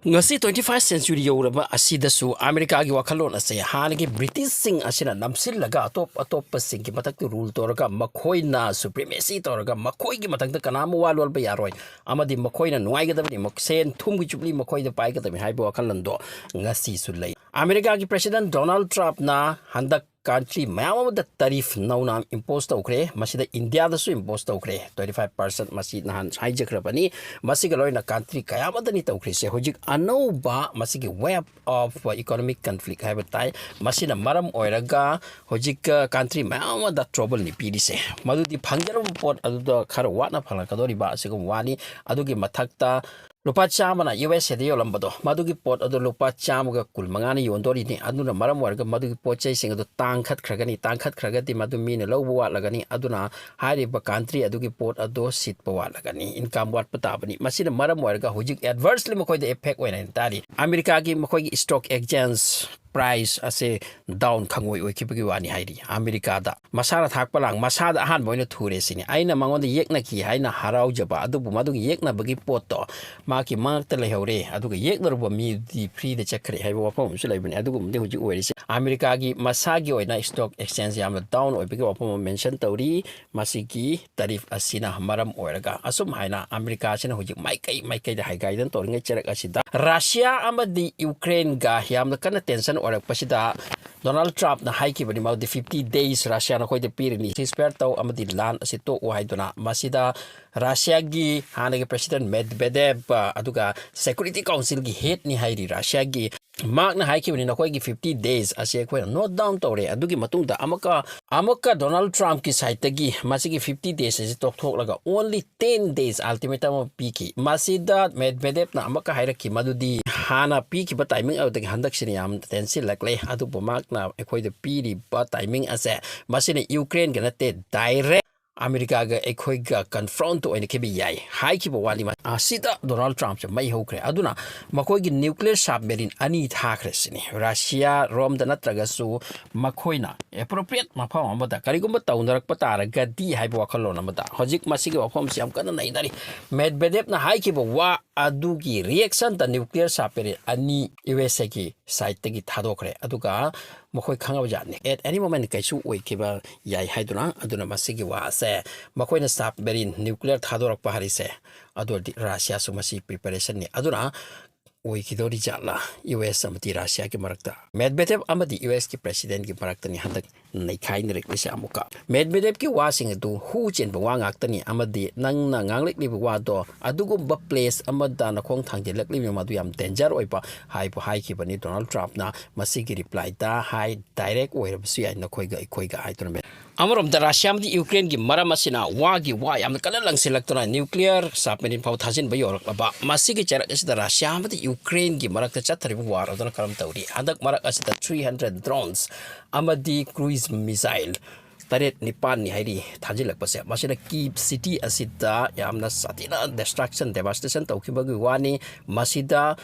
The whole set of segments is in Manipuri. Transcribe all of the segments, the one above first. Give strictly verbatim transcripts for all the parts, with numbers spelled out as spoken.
ꯉꯁꯤ twenty first century ꯌꯧꯔꯕ ꯑꯁꯤꯗꯁꯨ ꯑꯃꯦꯔꯤꯀꯥꯒꯤ ꯋꯥꯈꯜꯂꯣꯟ ꯑꯁꯦ ꯍꯥꯟꯅꯒꯤ ꯕ꯭ꯔꯤꯇꯤꯁꯁꯤꯡ ꯑꯁꯤꯅ ꯅꯝꯁꯤꯜꯂꯒ ꯑꯇꯣꯞ ꯑꯇꯣꯞꯄꯁꯤꯡꯒꯤ ꯃꯊꯛꯇ rule ꯇꯧꯔꯒ ꯃꯈꯣꯏꯅ supremacy ꯇꯧꯔꯒ ꯃꯈꯣꯏꯒꯤ ꯃꯊꯛꯇ ꯀꯅꯥꯝ ꯋꯥ ꯂꯣꯟꯕ ꯌꯥꯔꯣꯏ ꯑꯃꯗꯤ ꯃꯈꯣꯏꯅ ꯅꯨꯡꯉꯥꯏꯒꯗꯕꯅꯤ, ꯃꯈ-, ꯁꯦꯟ ꯊꯨꯝꯒꯤ ꯆꯨꯞꯂꯤ ꯃꯈꯣꯏꯗ ꯄꯥꯏꯒꯗꯕꯅꯤ ꯍꯥꯏꯕ ꯋꯥꯈꯜꯂꯣꯟꯗꯣ ꯉꯁꯤꯁꯨ ꯂꯩ꯫ ꯑꯃꯦꯔꯤꯀꯥꯒꯤ President Donald Trumpꯅ ꯍꯟꯗꯛ country ꯃꯌꯥꯝ ꯑꯃꯗ tariff ꯅꯧꯅ impose ꯇꯧꯈ꯭ꯔꯦ꯫ ꯃꯁꯤꯗ ꯏꯟꯗꯤꯌꯥꯗꯁꯨ impose ꯇꯧꯈ꯭ꯔꯦ twenty five percent꯫ ꯃꯁꯤ ꯅꯍꯥꯟ ꯍꯥꯏꯖꯈ꯭ꯔꯕꯅꯤ꯫ ꯃꯁꯤꯒ ꯂꯣꯏꯅ country ꯀꯌꯥ ꯑꯃꯗꯅꯤ ꯇꯧꯈ꯭ꯔꯤꯁꯦ꯫ ꯍꯧꯖꯤꯛ ꯑꯅꯧꯕ ꯃꯁꯤꯒꯤ wave of economic conflict ꯍꯥꯏꯕ ꯇꯥꯏ꯫ ꯃꯁꯤꯅ ꯃꯔꯝ ꯑꯣꯏꯔꯒ ꯍꯧꯖꯤꯛ, ꯑ, country ꯃꯌꯥꯝ ꯑꯃꯗ troubleꯅꯤ ꯄꯤꯔꯤꯁꯦ꯫ ꯃꯗꯨꯗꯤ ꯐꯪꯖꯔꯕ ꯄꯣꯠ ꯑꯗꯨꯗ ꯈꯔ ꯋꯥꯠꯅ ꯐꯪꯂꯛꯀꯗꯧꯔꯤꯕ ꯑꯁꯤꯒꯨꯝꯕ ꯋꯥꯅꯤ꯫ ꯑꯗꯨꯒꯤ ꯃꯊꯛꯇ ꯂꯨꯄꯥ ꯆꯥꯝꯃꯅ ꯌꯨ ꯑꯦꯁ ꯑꯦꯗ ꯌꯣꯜꯂꯝꯕꯗꯣ, ꯃꯗꯨꯒꯤ ꯄꯣꯠ ꯑꯗꯨ ꯂꯨꯄꯥ ꯆꯥꯝꯃꯒ ꯀꯨꯟ ꯃꯉꯥꯅ ꯌꯣꯟꯗꯣꯔꯤꯅꯤ꯫ ꯑꯗꯨꯅ ꯃꯔꯝ ꯑꯣꯏꯔꯒ ꯃꯗꯨꯒꯤ ꯄꯣꯠ ꯆꯩꯁꯤꯡ ꯑꯗꯨ ꯇꯥꯡꯈꯠꯈ꯭ꯔꯒꯅꯤ꯫ ꯇꯥꯡꯈꯠꯈ꯭ꯔꯒꯗꯤ ꯃꯗꯨ ꯃꯤꯅ ꯂꯧꯕ ꯋꯥꯠꯂꯒꯅꯤ꯫ ꯑꯗꯨꯅ ꯍꯥꯏꯔꯤꯕ country ꯑꯗꯨꯒꯤ ꯄꯣꯠ ꯑꯗꯨ ꯁꯤꯠꯄ ꯋꯥꯠꯂꯒꯅꯤ, income ꯋꯥꯠꯄ ꯇꯥꯕꯅꯤ꯫ ꯃꯁꯤꯅ ꯃꯔꯝ ꯑꯣꯏꯔꯒ ꯍꯧꯖꯤꯛ adversely ꯃꯈꯣꯏꯗ effect ꯑꯣꯏꯅ ꯇꯥꯔꯤ꯫ ꯑꯃꯦꯔꯤꯀꯥꯒꯤ ꯃꯈꯣꯏꯒꯤ stock exchange price ꯑꯁꯦ down ꯈꯪꯑꯣꯏ ꯑꯣꯏꯈꯤꯕꯒꯤ ꯋꯥꯅꯤ ꯍꯥꯏꯔꯤ꯫ ꯑꯃꯦꯔꯤꯀꯥꯗ ꯃꯁꯥꯅ ꯊꯥꯛꯄ ꯂꯥꯡ ꯃꯁꯥꯗ ꯑꯍꯥꯟꯕ ꯑꯣꯏꯅ ꯊꯨꯔꯦ ꯁꯤꯅꯤ꯫ ꯑꯩꯅ ꯃꯉꯣꯟꯗ ꯌꯦꯛꯅꯈꯤ ꯍꯥꯏꯅ ꯍꯔꯥꯎꯖꯕ, ꯑꯗꯨꯕꯨ ꯃꯗꯨꯒꯤ ꯌꯦꯛꯅꯕꯒꯤ ꯄꯣꯠꯇꯣ ꯃꯍꯥꯛꯀꯤ ꯃꯉꯛꯇ ꯂꯩꯍꯧꯔꯦ, ꯑꯗꯨꯒ ꯌꯦꯛꯅꯔꯨꯕ ꯃꯤꯗꯤ freeꯗ ꯆꯠꯈ꯭ꯔꯦ ꯍꯥꯏꯕ ꯋꯥꯐꯝ ꯑꯃꯁꯨ ꯂꯩꯕꯅꯤ꯫ ꯑꯗꯨꯒꯨꯝꯕꯗꯤ ꯍꯧꯖꯤꯛ ꯑꯣꯏꯔꯤꯁꯦ꯫ ꯑꯃꯦꯔꯤꯀꯥꯒꯤ ꯃꯁꯥꯒꯤ ꯑꯣꯏꯅ stock exchange ꯌꯥꯝꯅ down ꯑꯣꯏꯕꯒꯤ ꯋꯥꯐꯝ ꯑꯃ mention ꯇꯧꯔꯤ꯫ ꯃꯁꯤꯒꯤ tariff ꯑꯁꯤꯅ ꯃꯔꯝ ꯑꯣꯏꯔꯒ ꯑꯁꯨꯝ ꯍꯥꯏꯅ ꯑꯃꯦꯔꯤꯀꯥꯁꯤꯅ ꯍꯧꯖꯤꯛ ꯃꯥꯏꯀꯩ ꯃꯥꯏꯀꯩꯗ ꯍꯥꯏꯒꯥꯏꯗꯅ ꯇꯧꯔꯤꯉꯩ ꯆꯔꯛ ꯑꯁꯤꯗ ꯔꯁꯤꯌꯥ ꯑꯃꯗꯤ ꯌꯨꯀ꯭ꯔꯦꯟꯒ ꯌꯥꯝꯅ ꯀꯟꯅ tension ꯑꯣꯏꯔꯛꯄꯁꯤꯗ Donald Trumpꯅ ꯍꯥꯏꯈꯤꯕꯅꯤ, ꯃꯗꯨꯗꯤ fifty days ꯔꯁꯤꯌꯥ ꯅꯈꯣꯏꯗ ꯄꯤꯔꯅꯤ, ceasefire ꯇꯧ ꯑꯃꯗꯤ ꯂꯥꯟ ꯑꯁꯤ ꯇꯣꯛꯎ ꯍꯥꯏꯗꯨꯅ꯫ ꯃꯁꯤꯗ ꯔꯁꯤꯌꯥꯒꯤ ꯍꯥꯟꯅꯒꯤ President Medvedev, ꯑꯗꯨꯒ Security Councilꯒꯤ headꯅꯤ ꯍꯥꯏꯔꯤ ꯔꯁꯤꯌꯥꯒꯤ, ꯃꯍꯥꯛꯅ ꯍꯥꯏꯈꯤꯕꯅꯤ, "ꯅꯈꯣꯏꯒꯤ fifty days ꯑꯁꯤ ꯑꯩꯈꯣꯏꯅ note down ꯇꯧꯔꯦ"꯫ ꯑꯗꯨꯒꯤ ꯃꯇꯨꯡꯗ ꯑꯃꯨꯛꯀ, ꯑꯃꯨꯛꯀ Donald Trumpꯀꯤ sideꯇꯒꯤ ꯃꯁꯤꯒꯤ fifty days ꯑꯁꯤ ꯇꯣꯛꯊꯣꯛꯂꯒ only ten days ultimatum ꯑꯃ ꯄꯤꯈꯤ꯫ ꯃꯁꯤꯗ Medvedevꯅ ꯑꯃꯨꯛꯀ ꯍꯥꯏꯔꯛꯈꯤ ꯃꯗꯨꯗꯤ ꯍꯥꯟꯅ ꯄꯤꯈꯤꯕ timing ꯑꯗꯨꯗꯒꯤ ꯍꯟꯗꯛꯁꯤꯅ ꯌꯥꯝ ꯇꯦꯟꯁꯤꯜꯂꯛꯂꯦ, ꯑꯗꯨꯕꯨ ꯃꯍꯥꯛꯅ ꯑꯩꯈꯣꯏꯗ ꯄꯤꯔꯤꯕ timing ꯑꯁꯦ ꯃꯁꯤꯅ ꯌꯨꯀ꯭ꯔꯦꯟꯒ ꯅꯠꯇꯦ, direct ꯑꯃꯦꯔꯤꯀꯥꯒ ꯑꯩꯈꯣꯏꯒ ꯀꯟꯐ꯭ꯔꯣꯟꯠ ꯑꯣꯏꯅꯈꯤꯕ ꯌꯥꯏ ꯍꯥꯏꯈꯤꯕ ꯋꯥꯅꯤ꯫ ꯑꯁꯤꯗ ꯗꯣꯅꯥꯜꯗ ꯇ꯭ꯔꯝꯞꯁꯦ ꯃꯩ ꯍꯧꯈ꯭ꯔꯦ꯫ ꯑꯗꯨꯅ ꯃꯈꯣꯏꯒꯤ ꯅ꯭ꯌꯨꯀ꯭ꯂꯤꯌꯔ ꯁꯕꯃꯦꯔꯤꯟ ꯑꯅꯤ ꯊꯥꯈ꯭ꯔꯦ ꯁꯤꯅꯤ꯫ ꯔꯁꯤꯌꯥ ꯔꯣꯝꯗ ꯅꯠꯇ꯭ꯔꯒꯁꯨ ꯃꯈꯣꯏꯅ ꯑꯦꯄ꯭ꯔꯣꯄ꯭ꯔꯤꯌꯦꯠ ꯃꯐꯝ ꯑꯃꯗ ꯀꯔꯤꯒꯨꯝꯕ ꯇꯧꯅꯔꯛꯄ ꯇꯥꯔꯒꯗꯤ ꯍꯥꯏꯕ ꯋꯥꯈꯜꯂꯣꯟ ꯑꯃꯗ ꯍꯧꯖꯤꯛ ꯃꯁꯤꯒꯤ ꯋꯥꯐꯝꯁꯤ ꯌꯥꯝ ꯀꯟꯅ ꯅꯩꯅꯔꯤ꯫ ꯃꯦꯗꯚꯦꯗꯦꯞꯅ ꯍꯥꯏꯈꯤꯕ ꯋꯥ ꯑꯗꯨꯒꯤ ꯔꯤꯌꯦꯛꯁꯟꯗ ꯅ꯭ꯌꯨꯀ꯭ꯂꯤꯌꯔ ꯁꯕꯃꯦꯔꯤꯟ ꯑꯅꯤ ꯌꯨ ꯑꯦꯁ ꯑꯦꯒꯤ ꯁꯥꯏꯠꯇꯒꯤ ꯊꯥꯗꯣꯛꯈ꯭ꯔꯦ꯫ ꯑꯗꯨꯒ ꯃꯈꯣꯏ ꯈꯪꯉꯕ ꯖꯥꯠꯅꯤ, at any moment ꯀꯩꯁꯨ ꯑꯣꯏꯈꯤꯕ ꯌꯥꯏ ꯍꯥꯏꯗꯨꯅ꯫ ꯑꯗꯨꯅ ꯃꯁꯤꯒꯤ ꯋꯥꯁꯦ, ꯃꯈꯣꯏꯅ ꯁꯕꯃꯦꯔꯤꯟ ꯅ꯭ꯌꯨꯀ꯭ꯂꯤꯌꯔ ꯊꯥꯗꯣꯔꯛꯄ ꯍꯥꯏꯔꯤꯁꯦ, ꯑꯗꯨ ꯑꯣꯏꯔꯗꯤ ꯔꯁꯤꯌꯥꯁꯨ ꯃꯁꯤ ꯄ꯭ꯔꯤꯄꯦꯔꯦꯁꯟꯅꯤ꯫ ꯑꯗꯨꯅ ꯑꯣꯏꯈꯤꯗꯧꯔꯤ ꯖꯥꯠꯂꯥ ꯌꯨ ꯑꯦꯁ ꯑꯃꯗꯤ ꯔꯁꯤꯌꯥꯒꯤ ꯃꯔꯛꯇ? ꯃꯦꯗꯚꯦꯗꯦꯞ ꯑꯃꯗꯤ ꯌꯨ ꯑꯦꯁꯀꯤ ꯄ꯭ꯔꯦꯁꯤꯗꯦꯟꯒꯤ ꯃꯔꯛꯇꯅꯤ ꯍꯟꯗꯛ ꯅꯩꯈꯥꯏꯅꯔꯛꯂꯤꯁꯦ꯫ ꯑꯃꯨꯛꯀ ꯃꯦꯗꯚꯦꯗꯦꯞꯀꯤ ꯋꯥꯁꯤꯡ ꯑꯗꯨ ꯍꯨ ꯆꯦꯟꯕ ꯋꯥ ꯉꯥꯛꯇꯅꯤ, ꯑꯃꯗꯤ ꯅꯪꯅ ꯉꯥꯡꯂꯛꯂꯤꯕ ꯋꯥꯗꯣ ꯑꯗꯨꯒꯨꯝꯕ ꯄ꯭ꯂꯦꯁ ꯑꯃꯗ ꯅꯈꯣꯡ ꯊꯥꯡꯖꯤꯜꯂꯛꯂꯤꯕ ꯃꯗꯨ ꯌꯥꯝ ꯗꯦꯟꯖꯔ ꯑꯣꯏꯕ ꯍꯥꯏꯕꯨ ꯍꯥꯏꯈꯤꯕꯅꯤ꯫ ꯗꯣꯅꯥꯜꯗ ꯇ꯭ꯔꯝꯞꯅ ꯃꯁꯤꯒꯤ ꯔꯤꯄ꯭ꯂꯥꯏꯗ ꯍꯥꯏ, ꯗꯥꯏꯔꯦꯛ ꯑꯣꯏꯔꯕꯁꯨ ꯌꯥꯏ ꯅꯈꯣꯏꯒ ꯑꯩꯈꯣꯏꯒ ꯍꯥꯏꯗꯨꯅ꯫ ꯑꯃꯔꯣꯝꯗ ꯔꯁꯤꯌꯥ ꯑꯃꯗꯤ ꯌꯨꯀ꯭ꯔꯦꯟꯒꯤ ꯃꯔꯝ ꯑꯁꯤꯅ ꯋꯥꯒꯤ ꯋꯥ ꯌꯥꯝꯅ ꯀꯟꯅ ꯂꯪꯁꯤꯜꯂꯛꯇꯨꯅ ꯅ꯭ꯌꯨꯀ꯭ꯂꯤꯌꯔ ꯁꯕꯃꯦꯔꯤꯟ ꯐꯥꯎ ꯊꯥꯖꯤꯟꯕ ꯌꯧꯔꯛꯂꯕ ꯃꯁꯤꯒꯤ ꯆꯩꯔꯛ ꯑꯁꯤꯗ ꯔꯁꯤꯌꯥ ꯑꯃꯗꯤ ꯌꯨꯀ꯭ꯔꯦꯟꯒꯤ ꯃꯔꯛꯇ ꯆꯠꯊꯔꯤꯕ ꯋꯥꯔ ꯑꯗꯨꯅ ꯀꯔꯝ ꯇꯧꯔꯤ? ꯍꯟꯗꯛ ꯃꯔꯛ ꯑꯁꯤꯗ three hundred drones ꯑꯃꯗꯤ cruise missile ꯇꯔꯦꯠ ꯅꯤꯄꯥꯟꯅꯤ ꯍꯥꯏꯔꯤ ꯊꯥꯖꯤꯜꯂꯛꯄꯁꯦ꯫ ꯃꯁꯤꯅ ꯀꯤꯞ ꯁꯤꯇꯤ ꯑꯁꯤꯗ ꯌꯥꯝꯅ ꯁꯥꯊꯤꯅ ꯗꯤꯁꯇ꯭ꯔꯛꯁꯟ, ꯗꯦꯚꯥꯁꯇꯦꯁꯟ ꯇꯧꯈꯤꯕꯒꯤ ꯋꯥꯅꯤ꯫ ꯃꯁꯤꯗ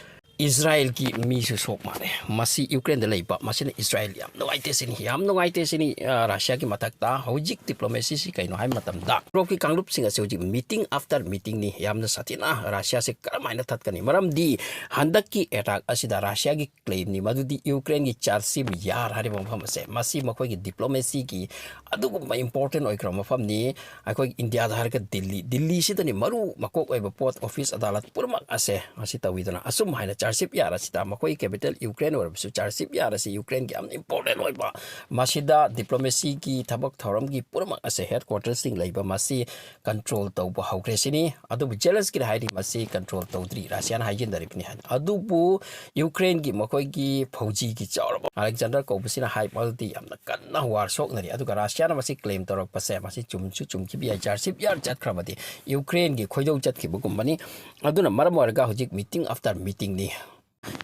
ꯏꯁꯔꯥꯏꯜꯒꯤ ꯃꯤꯁꯨ ꯁꯣꯛ ꯃꯥꯜꯂꯦ꯫ ꯃꯁꯤ ꯌꯨꯀ꯭ꯔꯦꯟꯗ ꯂꯩꯕ, ꯃꯁꯤꯅ ꯏꯁꯔꯥꯏꯜ ꯌꯥꯝ ꯅꯨꯡꯉꯥꯏꯇꯦ ꯁꯤꯅꯤ, ꯌꯥꯝ ꯅꯨꯡꯉꯥꯏꯇꯦ ꯁꯤꯅꯤ꯫ ꯑ, ꯔꯁꯤꯌꯥꯒꯤ ꯃꯊꯛꯇ ꯍꯧꯖꯤꯛ ꯗꯤꯄ꯭ꯂꯣꯃꯦꯁꯤꯁꯤ ꯀꯩꯅꯣ ꯍꯥꯏꯕ ꯃꯇꯝꯗ, ꯌꯨꯔꯣꯞꯀꯤ ꯀꯥꯡꯂꯨꯞꯁꯤꯡ ꯑꯁꯤ ꯍꯧꯖꯤꯛ ꯃꯤꯇꯤꯡ ꯑꯥꯐꯇꯔ ꯃꯤꯇꯤꯡꯅꯤ꯫ ꯌꯥꯝꯅ ꯁꯥꯊꯤꯅ ꯔꯁꯤꯌꯥꯁꯦ ꯀꯔꯝꯍꯥꯏꯅ ꯊꯠꯀꯅꯤ? ꯃꯔꯝꯗꯤ ꯍꯟꯗꯛꯀꯤ ꯑꯦꯇꯥꯛ ꯑꯁꯤꯗ ꯔꯁꯤꯌꯥꯒꯤ ꯀ꯭ꯂꯦꯝꯅꯤ, ꯃꯗꯨꯗꯤ ꯌꯨꯀ꯭ꯔꯦꯟꯒꯤ ꯆꯥꯔꯁꯤꯞ ꯌꯥꯔ ꯍꯥꯏꯔꯤꯕ ꯃꯐꯝ ꯑꯁꯦ, ꯃꯁꯤ ꯃꯈꯣꯏꯒꯤ ꯗꯤꯄ꯭ꯂꯣꯃꯦꯁꯤꯒꯤ ꯑꯗꯨꯒꯨꯝꯕ ꯏꯝꯄꯣꯔꯇꯦꯟ ꯑꯣꯏꯈ꯭ꯔꯕ ꯃꯐꯝꯅꯤ꯫ ꯑꯩꯈꯣꯏ ꯏꯟꯗꯤꯌꯥꯗ ꯍꯥꯏꯔꯒ ꯗꯤꯜꯂꯤ, ꯗꯤꯜꯂꯤꯁꯤꯗꯅꯤ ꯃꯔꯨ ꯃꯀꯣꯛ ꯑꯣꯏꯕ ꯄꯣꯠ, ꯑꯣꯐꯤꯁ, ꯑꯗꯥꯂꯠ ꯄꯨꯝꯅꯃꯛ ꯑꯁꯦ ꯃꯁꯤ ꯇꯧꯋꯤꯗꯅ꯫ ꯑꯁꯨꯝ ꯍꯥꯏꯅ ꯆꯥꯔꯁꯤꯞ ꯌꯥꯔ ꯑꯁꯤꯗ, ꯃꯈꯣꯏꯒꯤ ꯀꯦꯄꯤꯇꯦꯜ ꯌꯨꯀ꯭ꯔꯦꯟ ꯑꯣꯏꯔꯕꯁꯨ, ꯆꯥꯔꯁꯤꯞ ꯌꯥꯔ ꯑꯁꯤ ꯌꯨꯀ꯭ꯔꯦꯟꯒꯤ ꯌꯥꯝꯅ ꯏꯝꯄꯣꯔꯇꯦꯟ ꯑꯣꯏꯕ, ꯃꯁꯤꯗ ꯗꯤꯄ꯭ꯂꯣꯃꯦꯁꯤꯒꯤ ꯊꯕꯛ ꯊꯧꯔꯝꯒꯤ ꯄꯨꯝꯅꯃꯛ ꯑꯁꯦ ꯍꯦꯗ ꯀ꯭ꯋꯥꯔꯇꯔꯁꯤꯡ ꯂꯩꯕ ꯃꯁꯤ ꯀꯟꯇ꯭ꯔꯣꯜ ꯇꯧꯕ ꯍꯧꯈ꯭ꯔꯦ ꯁꯤꯅꯤ꯫ ꯑꯗꯨꯕꯨ ꯖꯦꯂꯦꯟꯁꯀꯤꯅ ꯍꯥꯏꯔꯤ ꯃꯁꯤ ꯀꯟꯇ꯭ꯔꯣꯜ ꯇꯧꯗ꯭ꯔꯤ, ꯔꯁꯤꯌꯥꯅ ꯍꯥꯏꯖꯤꯟꯅꯔꯤꯕꯅꯤ ꯍꯥꯏꯅ꯫ ꯑꯗꯨꯕꯨ ꯌꯨꯀ꯭ꯔꯦꯟꯒꯤ ꯃꯈꯣꯏꯒꯤ ꯐꯧꯖꯤꯒꯤ ꯆꯥꯎꯔꯕ ꯑꯂꯦꯛꯖꯥꯟꯗꯔ ꯀꯧꯕꯁꯤꯅ ꯍꯥꯏ, ꯃꯗꯨꯗꯤ ꯌꯥꯝꯅ ꯀꯟꯅ ꯋꯥꯔ ꯁꯣꯛꯅꯔꯤ꯫ ꯑꯗꯨꯒ ꯔꯁꯤꯌꯥꯅ ꯃꯁꯤ ꯀ꯭ꯂꯦꯝ ꯇꯧꯔꯛꯄꯁꯦ, ꯃꯁꯤ ꯆꯨꯝꯁꯨ ꯆꯨꯝꯈꯤꯕ ꯌꯥꯏ, ꯆꯥꯔꯁꯤꯞ ꯌꯥꯔ ꯆꯠꯈ꯭ꯔꯕꯗꯤ ꯌꯨꯀ꯭ꯔꯦꯟꯒꯤ ꯈꯣꯏꯗꯧ ꯆꯠꯈꯤꯕꯒꯨꯝꯕꯅꯤ꯫ ꯑꯗꯨꯅ ꯃꯔꯝ ꯑꯣꯏꯔꯒ ꯍꯧꯖꯤꯛ ꯃꯤꯇꯤꯡ ꯑꯥꯐꯇꯔ ꯃꯤꯇꯤꯡꯅꯤ꯫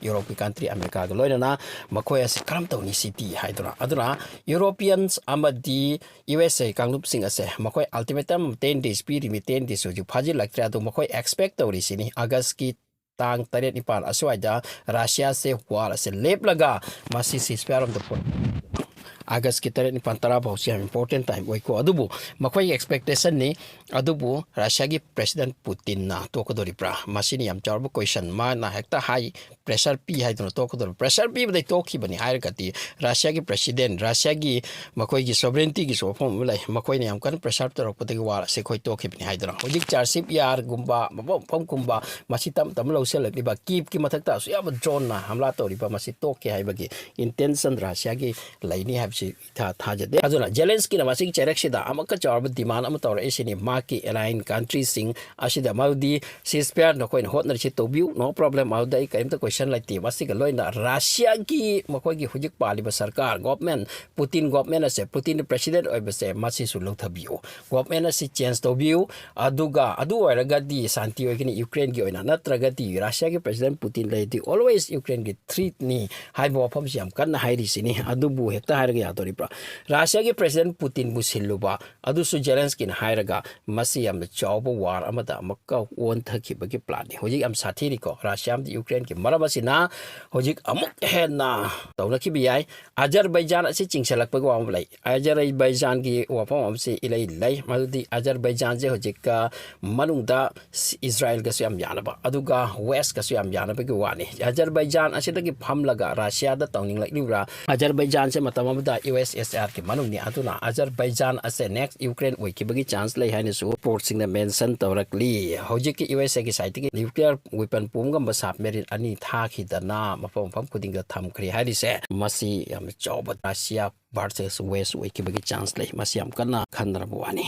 ꯌꯨꯔꯣꯞꯀꯤ ꯀꯟꯇ꯭ꯔꯤ ꯑꯃꯦꯔꯤꯀꯥꯒ ꯂꯣꯏꯅꯅ ꯃꯈꯣꯏ ꯑꯁꯤ ꯀꯔꯝ ꯇꯧꯅꯤ ꯁꯤꯇꯤ ꯍꯥꯏꯗꯨꯅ꯫ ꯑꯗꯨꯅ ꯌꯨꯔꯣꯄꯤꯌꯟꯁ ꯑꯃꯗꯤ ꯌꯨ ꯑꯦꯁ ꯑꯦ ꯀꯥꯡꯂꯨꯞꯁꯤꯡ ꯑꯁꯦ ꯃꯈꯣꯏ ꯑꯜꯇꯤꯃꯦꯇꯝ ꯇꯦꯟ ꯗꯦꯖ ꯄꯤꯔꯤꯃꯤ, ꯇꯦꯟ ꯗꯦꯖ ꯍꯧꯖꯤꯛ ꯐꯥꯖꯤꯜꯂꯛꯇ꯭ꯔꯦ꯫ ꯑꯗꯨ ꯃꯈꯣꯏ ꯑꯦꯛꯁꯄꯦꯛ ꯇꯧꯔꯤꯁꯤꯅꯤ ꯑꯥꯒꯁꯀꯤ ꯇꯥꯡ ꯇꯔꯦꯠ ꯅꯤꯄꯥꯜ ꯑꯁ꯭ꯋꯥꯏꯗ ꯔꯁꯤꯌꯥꯁꯦ ꯋꯥꯔ ꯑꯁꯦ ꯂꯦꯞꯂꯒ ꯃꯁꯤ ꯁꯤꯁꯐꯥꯌꯔ ꯑꯃꯗ ꯄꯨ-, ꯑꯥꯒꯁꯀꯤ ꯇꯔꯦꯠ, ꯅꯤꯄꯥꯜ, ꯇꯔꯥ ꯐꯥꯎꯁꯤ ꯌꯥꯝ ꯏꯝꯄꯣꯔꯇꯦꯟ ꯇꯥꯏꯝ ꯑꯣꯏꯀꯣ꯫ ꯑꯗꯨꯕꯨ ꯃꯈꯣꯏꯒꯤ ꯑꯦꯛꯁꯄꯦꯛꯇꯦꯁꯟꯅꯤ꯫ ꯑꯗꯨꯕꯨ ꯔꯁꯤꯌꯥꯒꯤ ꯄ꯭ꯔꯦꯁꯤꯗꯦꯟ ꯄꯨꯇꯤꯟꯅ ꯇꯣꯛꯀꯗꯣꯔꯤꯕ꯭ꯔꯥ? ꯃꯁꯤꯅꯤ ꯌꯥꯝ ꯆꯥꯎꯔꯕ ꯀꯣꯏꯁꯟ꯫ ꯃꯥꯅ ꯍꯦꯛꯇ ꯍꯥꯏ, ꯄ꯭ꯔꯦꯁꯔ ꯄꯤ ꯍꯥꯏꯗꯨꯅ ꯇꯣꯛꯀꯗꯧꯔꯤꯕ꯭ꯔꯥ? ꯄ꯭ꯔꯦꯁꯔ ꯄꯤꯕꯗꯩ ꯇꯣꯛꯈꯤꯕꯅꯤ ꯍꯥꯏꯔꯒꯗꯤ ꯔꯁꯤꯌꯥꯒꯤ ꯄ꯭ꯔꯦꯁꯤꯗꯦꯟ, ꯔꯁꯤꯌꯥꯒꯤ ꯃꯈꯣꯏꯒꯤ ꯁꯣꯕꯔꯦꯟꯇꯤꯒꯤꯁꯨ ꯋꯥꯐꯝ ꯑꯃ ꯂꯩ꯫ ꯃꯈꯣꯏꯅ ꯌꯥꯝ ꯀꯟꯅ ꯄ꯭ꯔꯦꯁꯔ ꯇꯧꯔꯛꯄꯗꯒꯤ ꯋꯥꯔ ꯑꯁꯤ ꯑꯩꯈꯣꯏ ꯇꯣꯛꯈꯤꯕꯅꯤ ꯍꯥꯏꯗꯨꯅ꯫ ꯍꯧꯖꯤꯛ ꯆꯥꯔꯁꯤꯞ ꯌꯥꯔꯒꯨꯝꯕ, ꯃꯐꯝ ꯃꯐꯝꯒꯨꯝꯕ, ꯃꯁꯤ ꯇꯞ ꯇꯞꯅ ꯂꯧꯁꯤꯜꯂꯛꯂꯤꯕ ꯀꯤꯞꯀꯤ ꯃꯊꯛꯇ ꯑꯁꯨꯛ ꯌꯥꯝꯕ ꯗ꯭ꯔꯣꯟꯅ ꯍꯝꯂꯥ ꯇꯧꯔꯤꯕ, ꯃꯁꯤ ꯇꯣꯛꯀꯦ ꯍꯥꯏꯕꯒꯤ ꯏꯟꯇꯦꯟꯁꯟ ꯔꯁꯤꯌꯥꯒꯤ ꯂꯩꯅꯤ ꯍꯥꯏꯕꯁꯤ ꯏꯊꯥ ꯊꯥꯖꯗꯦ꯫ ꯑꯗꯨꯅ ꯖꯦꯂꯦꯟꯁꯀꯤꯅ ꯃꯁꯤꯒꯤ ꯆꯩꯔꯛꯁꯤꯗ ꯑꯃꯨꯛꯀ ꯆꯥꯎꯔꯕ ꯗꯤꯃꯥꯟ ꯑꯃ ꯇꯧꯔꯛꯏꯁꯤꯅꯤ꯫ ꯃꯍꯥꯛꯀꯤ ꯑꯦꯂꯥꯏꯟ ꯀꯟꯇ꯭ꯔꯤꯁꯤꯡ ꯑꯁꯤꯗ, ꯃꯗꯨꯗꯤ ꯁꯤꯁꯐꯥꯌꯔ ꯅꯈꯣꯏꯅ ꯍꯣꯠꯅꯔꯤꯁꯤ ꯇꯧꯕꯤꯌꯨ, no problem, ꯑꯗꯨꯗ ꯑꯩ ꯀꯔꯤꯝꯇ ꯀꯣꯏꯁꯟ ꯂꯩꯇꯦ꯫ ꯃꯁꯤꯒ ꯂꯣꯏꯅꯅ ꯔꯁꯤꯌꯥꯒꯤ ꯃꯈꯣꯏꯒꯤ ꯍꯧꯖꯤꯛ ꯄꯥꯜꯂꯤꯕ ꯁꯔꯀꯥꯔ, ꯒꯣꯚꯔꯟꯃꯦꯟ, ꯄꯨꯇꯤꯟ ꯒꯣꯚꯔꯟꯃꯦꯟ ꯑꯁꯦ, ꯄꯨꯇꯤꯟ ꯄ꯭ꯔꯦꯁꯤꯗꯦꯟ ꯑꯣꯏꯕꯁꯦ, ꯃꯁꯤꯁꯨ ꯂꯧꯊꯕꯤꯌꯨ, ꯒꯣꯚꯔꯟꯃꯦꯟ ꯑꯁꯤ ꯆꯦꯟꯖ ꯇꯧꯕꯤꯌꯨ꯫ ꯑꯗꯨꯒ ꯑꯗꯨ ꯑꯣꯏꯔꯒꯗꯤ ꯁꯥꯟꯇꯤ ꯑꯣꯏꯒꯅꯤ ꯌꯨꯀ꯭ꯔꯦꯟꯒꯤ ꯑꯣꯏꯅ, ꯅꯠꯇ꯭ꯔꯒꯗꯤ ꯔꯁꯤꯌꯥꯒꯤ ꯄ꯭ꯔꯦꯁꯤꯗꯦꯟ ꯄꯨꯇꯤꯟ ꯂꯩꯔꯗꯤ always ꯌꯨꯀ꯭ꯔꯦꯟꯒꯤ ꯊ꯭ꯔꯤꯠꯅꯤ ꯍꯥꯏꯕ ꯋꯥꯐꯝꯁꯤ ꯌꯥꯝ ꯀꯟꯅ ꯍꯥꯏꯔꯤꯁꯤꯅꯤ꯫ ꯑꯗꯨꯕꯨ ꯍꯦꯛꯇ ꯍꯥꯏꯔꯒ ꯌꯥꯗꯣꯔꯤꯕ꯭ꯔꯥ? ꯔꯁꯤꯌꯥꯒꯤ ꯄ꯭ꯔꯦꯁꯤꯗꯦꯟ ꯄꯨꯇꯤꯟꯕꯨ ꯁꯤꯜꯂꯨꯕ, ꯑꯗꯨꯁꯨ ꯖꯦꯂꯦꯟꯁꯀꯤꯅ ꯍꯥꯏꯔꯒ ꯃꯁꯤ ꯌꯥꯝꯅ ꯆꯥꯎꯕ ꯋꯥꯔ ꯑꯃꯗ ꯑꯃꯨꯛꯀ ꯑꯣꯟꯊꯈꯤꯕꯒꯤ ꯄ꯭ꯂꯥꯟꯅꯤ꯫ ꯍꯧꯖꯤꯛ ꯌꯥꯝ ꯁꯥꯊꯤꯔꯤꯀꯣ ꯔꯁꯤꯌꯥ ꯑꯃꯗꯤ ꯌꯨꯀ꯭ꯔꯦꯟꯒꯤ ꯃꯔꯝ ꯑꯁꯤꯅ ꯍꯧꯖꯤꯛ ꯑꯃꯨꯛ ꯍꯦꯟꯅ ꯇꯧꯅꯈꯤꯕ ꯌꯥꯏ꯫ ꯑꯖꯔꯕꯩꯖꯥꯟ ꯑꯁꯤ ꯆꯤꯡꯁꯤꯜꯂꯛꯄꯒꯤ ꯋꯥ ꯑꯃ ꯂꯩ꯫ ꯑꯖꯔꯕꯩꯖꯥꯟꯒꯤ ꯋꯥꯐꯝ ꯑꯃꯁꯤ ꯏꯂꯩ ꯂꯩ, ꯃꯗꯨꯗꯤ ꯑꯖꯔꯕꯩꯖꯥꯟꯁꯦ ꯍꯧꯖꯤꯛꯀ ꯃꯅꯨꯡꯗ ꯏꯁꯔꯥꯏꯜꯒꯁꯨ ꯌꯥꯝ ꯌꯥꯅꯕ, ꯑꯗꯨꯒ ꯋꯦꯁꯀꯁꯨ ꯌꯥꯝ ꯌꯥꯅꯕꯒꯤ ꯋꯥꯅꯤ꯫ ꯑꯖꯔꯕꯩꯖꯥꯟ ꯑꯁꯤꯗꯒꯤ ꯐꯝꯂꯒ ꯔꯁꯤꯌꯥꯗ ꯇꯧꯅꯤꯡꯂꯛꯂꯤꯕ꯭ꯔꯥ? ꯑꯖꯔꯕꯩꯖꯥꯟꯁꯦ ꯃꯇꯝ ꯑꯃꯗ ꯌꯨ ꯑꯦꯁ ꯑꯦꯁ ꯑꯥꯔꯒꯤ ꯃꯅꯨꯡꯅꯤ꯫ ꯑꯗꯨꯅ ꯑꯖꯔꯕꯩꯖꯥꯟ ꯑꯁꯦ ꯅꯦꯛꯁ ꯌꯨꯀ꯭ꯔꯦꯟ ꯑꯣꯏꯈꯤꯕꯒꯤ ꯆꯥꯟꯁ ꯂꯩ ꯍꯥꯏꯅꯁꯨ ꯔꯤꯄꯣꯔꯠꯁꯤꯡꯅ ꯃꯦꯟꯁꯟ ꯇꯧꯔꯛꯂꯤ꯫ ꯍꯧꯖꯤꯛꯀꯤ ꯌꯨ ꯑꯦꯁ ꯑꯦꯒꯤ ꯁꯥꯏꯠꯇꯒꯤ ꯅ꯭ꯌꯨꯀ꯭ꯂꯤꯌꯔ ꯋꯦꯄꯟ ꯄꯨꯝꯒꯝꯕ ꯁꯕꯃꯦꯔꯤꯟ ꯑꯅꯤ ꯊꯥꯈꯤꯗꯅ ꯃꯐꯝ ꯃꯐꯝ ꯈꯨꯗꯤꯡꯗ ꯊꯝꯈ꯭ꯔꯦ ꯍꯥꯏꯔꯤꯁꯦ, ꯃꯁꯤ ꯌꯥꯝꯅ ꯆꯥꯎꯕ ꯔꯁꯤꯌꯥ ꯚꯔꯁꯦꯁ ꯋꯦꯁ ꯑꯣꯏꯈꯤꯕꯒꯤ ꯆꯥꯟꯁ ꯂꯩ꯫ ꯃꯁꯤ ꯌꯥꯝ ꯀꯟꯅ ꯈꯟꯅꯔꯕ ꯋꯥꯅꯤ꯫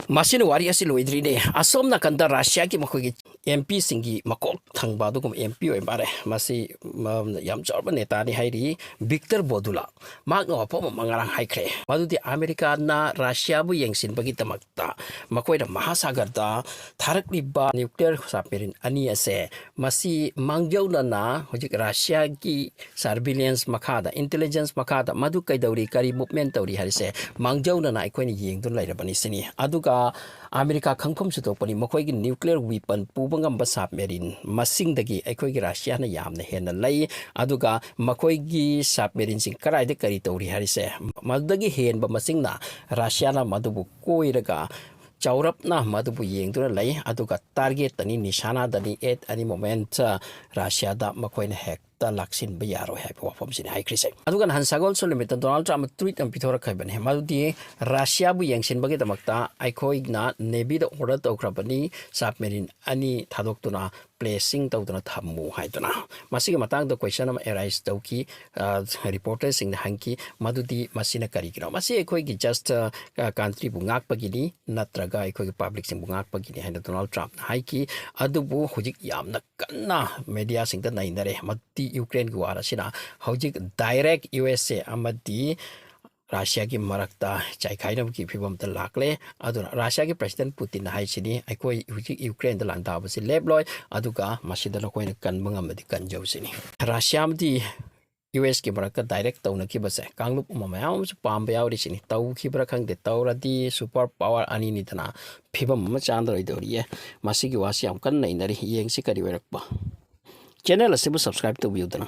ꯃꯁꯤꯅ ꯋꯥꯔꯤ ꯑꯁꯤ ꯂꯣꯏꯗ꯭ꯔꯤꯅꯦ꯫ ꯑꯁꯣꯝ ꯅꯥꯀꯟꯗ ꯔꯁꯤꯌꯥꯒꯤ ꯃꯈꯣꯏꯒꯤ ꯑꯦꯝ ꯄꯤꯁꯤꯡꯒꯤ ꯃꯀꯣꯛ ꯊꯪꯕ ꯑꯗꯨꯒꯨꯝꯕ ꯑꯦꯝ ꯄꯤ ꯑꯣꯏ ꯃꯥꯜꯂꯦ꯫ ꯃꯁꯤ, ꯃ-, ꯌꯥꯝ ꯆꯥꯎꯔꯕ ꯅꯦꯇꯥꯅꯤ ꯍꯥꯏꯔꯤ, ꯚꯤꯛꯇꯔ ꯕꯣꯗꯨꯂꯥ꯫ ꯃꯍꯥꯛꯅ ꯋꯥꯐꯝ ꯑꯃ ꯉꯔꯥꯡ ꯍꯥꯏꯈ꯭ꯔꯦ, ꯃꯗꯨꯗꯤ ꯑꯃꯦꯔꯤꯀꯥꯅ ꯔꯁꯤꯌꯥꯕꯨ ꯌꯦꯡꯁꯤꯟꯕꯒꯤꯗꯃꯛꯇ ꯃꯈꯣꯏꯅ ꯃꯍꯥꯁꯥꯒꯔꯗ ꯊꯥꯔꯛꯂꯤꯕ ꯅ꯭ꯌꯨꯀ꯭ꯂꯤꯌꯔ ꯁꯕꯃꯦꯔꯤꯟ ꯑꯅꯤ ꯑꯁꯦ, ꯃꯁꯤ ꯃꯥꯡꯖꯧꯅꯅ ꯍꯧꯖꯤꯛ ꯔꯁꯤꯌꯥꯒꯤ ꯁꯔꯚꯤꯂꯦꯟꯁ ꯃꯈꯥꯗ, ꯏꯟꯇꯦꯂꯤꯖꯦꯟꯁ ꯃꯈꯥꯗ ꯃꯗꯨ ꯀꯩꯗꯧꯔꯤ, ꯀꯔꯤ ꯃꯨꯚꯃꯦꯟ ꯇꯧꯔꯤ ꯍꯥꯏꯔꯤꯁꯦ ꯃꯥꯡꯖꯧꯅꯅ ꯑꯩꯈꯣꯏꯅ ꯌꯦꯡꯗꯨꯅ ꯂꯩꯔꯕꯅꯤ ꯁꯤꯅꯤ꯫ ꯑꯗꯨꯒ ꯑꯃꯦꯔꯤꯀꯥ ꯈꯪꯐꯝꯁꯨ ꯊꯣꯛꯄꯅꯤ, ꯃꯈꯣꯏꯒꯤ ꯅ꯭ꯌꯨꯀ꯭ꯂꯤꯌꯔ ꯋꯤꯄꯟ ꯄꯨꯕ ꯉꯝꯕ ꯁꯕꯃꯦꯔꯤꯟ ꯃꯁꯤꯡꯗꯒꯤ ꯑꯩꯈꯣꯏꯒꯤ ꯔꯁꯤꯌꯥꯅ ꯌꯥꯝꯅ ꯍꯦꯟꯅ ꯂꯩ꯫ ꯑꯗꯨꯒ ꯃꯈꯣꯏꯒꯤ ꯁꯕꯃꯦꯔꯤꯟꯁꯤꯡ ꯀꯗꯥꯏꯗ ꯀꯔꯤ ꯇꯧꯔꯤ ꯍꯥꯏꯔꯤꯁꯦ, ꯃꯗꯨꯗꯒꯤ ꯍꯦꯟꯕ ꯃꯁꯤꯡꯅ ꯔꯁꯤꯌꯥꯅ ꯃꯗꯨꯕꯨ ꯀꯣꯏꯔꯒ ꯆꯥꯎꯔꯞꯅ ꯃꯗꯨꯕꯨ ꯌꯦꯡꯗꯨꯅ ꯂꯩ꯫ ꯑꯗꯨꯒ ꯇꯥꯔꯒꯦꯠꯇꯅꯤ, ꯅꯤꯁꯥꯅꯥꯗꯅꯤ, at any moment ꯔꯁꯤꯌꯥꯗ ꯃꯈꯣꯏꯅ ꯍꯦꯛꯇ ꯂꯥꯛꯁꯤꯟꯕ ꯌꯥꯔꯣꯏ ꯍꯥꯏꯕ ꯋꯥꯐꯝꯁꯤꯅꯤ ꯍꯥꯏꯈ꯭ꯔꯤꯁꯦ꯫ ꯑꯗꯨꯒ ꯅꯍꯥꯟ ꯁꯒꯣꯜꯁꯦꯜ ꯅꯨꯃꯤꯠꯇ ꯗꯣꯅꯥꯜꯗ ꯇ꯭ꯔꯝꯞꯅ ꯇ꯭ꯋꯤꯠ ꯑꯃ ꯄꯤꯊꯣꯔꯛꯈꯤꯕꯅꯤ, ꯃꯗꯨꯗꯤ ꯔꯁꯤꯌꯥꯕꯨ ꯌꯦꯡꯁꯤꯟꯕꯒꯤꯗꯃꯛꯇ ꯑꯩꯈꯣꯏꯅ ꯅꯦꯚꯤꯗ ꯑꯣꯔꯗꯔ ꯇꯧꯈ꯭ꯔꯕꯅꯤ, ꯁꯕꯃꯦꯔꯤꯟ ꯑꯅꯤ ꯊꯥꯗꯣꯛꯇꯨꯅ ꯄ꯭ꯂꯦꯁꯤꯡ ꯇꯧꯗꯨꯅ ꯊꯝꯃꯨ ꯍꯥꯏꯗꯨꯅ꯫ ꯃꯁꯤꯒꯤ ꯃꯇꯥꯡꯗ ꯀꯣꯏꯁꯟ ꯑꯃ ꯑꯦꯔꯥꯏꯁ ꯇꯧꯈꯤ, ꯑ, ꯔꯤꯄꯣꯔꯇꯔꯁꯤꯡꯅ ꯍꯪꯈꯤ, ꯃꯗꯨꯗꯤ ꯃꯁꯤꯅ ꯀꯔꯤꯒꯤꯅꯣ? ꯃꯁꯤ ꯑꯩꯈꯣꯏꯒꯤ ꯖꯁ, ꯑ, ꯀꯟꯇ꯭ꯔꯤꯕꯨ ꯉꯥꯛꯄꯒꯤꯅꯤ, ꯅꯠꯇ꯭ꯔꯒ ꯑꯩꯈꯣꯏꯒꯤ ꯄꯕ꯭ꯂꯤꯛꯁꯤꯡꯕꯨ ꯉꯥꯛꯄꯒꯤꯅꯤ ꯍꯥꯏꯅ ꯗꯣꯅꯥꯜꯗ ꯇ꯭ꯔꯝꯞꯅ ꯍꯥꯏꯈꯤ꯫ ꯑꯗꯨꯕꯨ ꯍꯧꯖꯤꯛ ꯌꯥꯝꯅ ꯀꯟꯅ ꯃꯦꯗꯤꯌꯥꯁꯤꯡꯗ ꯅꯩꯅꯔꯦ, ꯃꯗꯨꯗꯤ ꯌꯨꯀ꯭ꯔꯦꯟꯒꯤ ꯋꯥꯔ ꯑꯁꯤꯅ ꯍꯧꯖꯤꯛ ꯗꯥꯏꯔꯦꯛ ꯌꯨ ꯑꯦꯁ ꯑꯦ ꯑꯃꯗꯤ ꯔꯁꯤꯌꯥꯒꯤ ꯃꯔꯛꯇ ꯆꯥꯏꯈꯥꯏꯅꯕꯒꯤ ꯐꯤꯕꯝꯗ ꯂꯥꯛꯂꯦ꯫ ꯑꯗꯨꯅ ꯔꯁꯤꯌꯥꯒꯤ ꯄ꯭ꯔꯁꯤꯗꯦꯟ ꯄꯨꯇꯤꯟꯅ ꯍꯥꯏꯁꯤꯅꯤ, "ꯑꯩꯈꯣꯏ ꯍꯧꯖꯤꯛ ꯌꯨꯀ꯭ꯔꯦꯟꯗ ꯂꯥꯟꯗꯥꯕꯁꯤ ꯂꯦꯞꯂꯣꯏ, ꯑꯗꯨꯒ ꯃꯁꯤꯗ ꯅꯈꯣꯏꯅ ꯀꯟꯕ ꯉꯝꯃꯗꯤ ꯀꯟꯖꯧꯁꯤꯅꯤ"꯫ ꯔꯁꯤꯌꯥ ꯑꯃꯗꯤ ꯌꯨ ꯑꯦꯁꯀꯤ ꯃꯔꯛꯇ ꯗꯥꯏꯔꯦꯛ ꯇꯧꯅꯈꯤꯕꯁꯦ ꯀꯥꯡꯂꯨꯞ ꯑꯃ ꯃꯌꯥꯝ ꯑꯃꯁꯨ ꯄꯥꯝꯕ ꯌꯥꯎꯔꯤꯁꯤꯅꯤ꯫ ꯇꯧꯈꯤꯕ꯭ꯔꯥ ꯈꯪꯗꯦ, ꯇꯧꯔꯗꯤ ꯁꯨꯄꯔ ꯄꯥꯋꯔ ꯑꯅꯤꯅꯤꯗꯅ ꯐꯤꯕꯝ ꯑꯃ ꯆꯥꯟꯗꯔꯣꯏꯗꯧꯔꯤꯌꯦ꯫ ꯃꯁꯤꯒꯤ ꯋꯥꯁꯤ ꯌꯥꯝ ꯀꯟꯅ ꯅꯩꯅꯔꯤ, ꯌꯦꯡꯁꯤ ꯀꯔꯤ ꯑꯣꯏꯔꯛꯄ꯫ ꯆꯦꯅꯦꯜ ꯑꯁꯤꯕꯨ ꯁꯕꯁꯀ꯭ꯔꯥꯏꯕ ꯇꯧꯕꯤꯌꯨꯗꯅ꯫